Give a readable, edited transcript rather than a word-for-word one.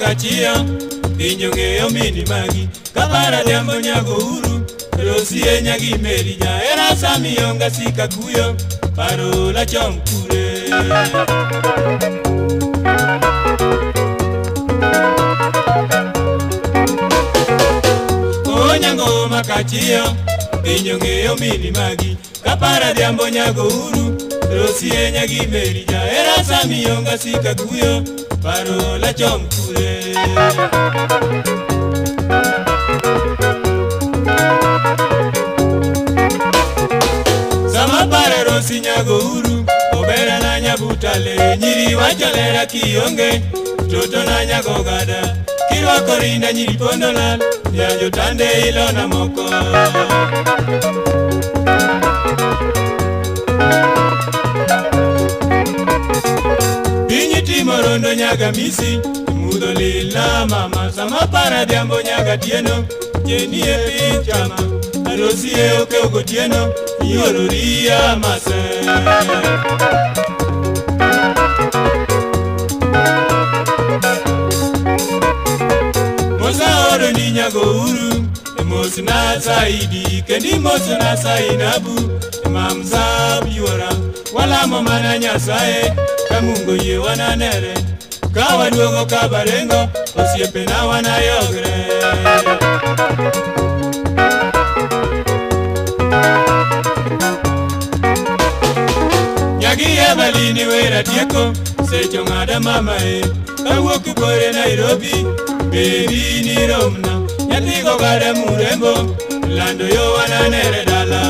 makachiyo piny ong'eyo mini magi kapara dhiambo nyago uru Rosie nyagi meri jahera samiyonga sika kuyo parola chom kure. Onyango makachiyo piny ong'eyo mini magi kapara dhiambo nyago uru Rosie nyagi meri jahera samiyonga sika kuyo parola chom kure. Sama pare Rosi nyago uru obera na nyabutale nyiri wacholera kionge toto na nyago gada kirwako rinda nyiri pondo lal nyanjo tande ilona moko. Piny timo rondo nyaga misi mudho lila mama sama para dhiambo nyaga tieno jeni e piny chama Rosi e okew gotieno iororia mase. Mosa oro ni nyago uru mos na saidi kendi mos na sainabu mamsa biora walamo mana Nyasaye ka Mungu yie wananere ka waduogo Kabarengo osiepena wanayogre. Nyagi Evelyn wera tieko secho ng'ada mama e kawuok bore Nairobi bebi ni romna nyathi go gada murembo lando yo wananere dala.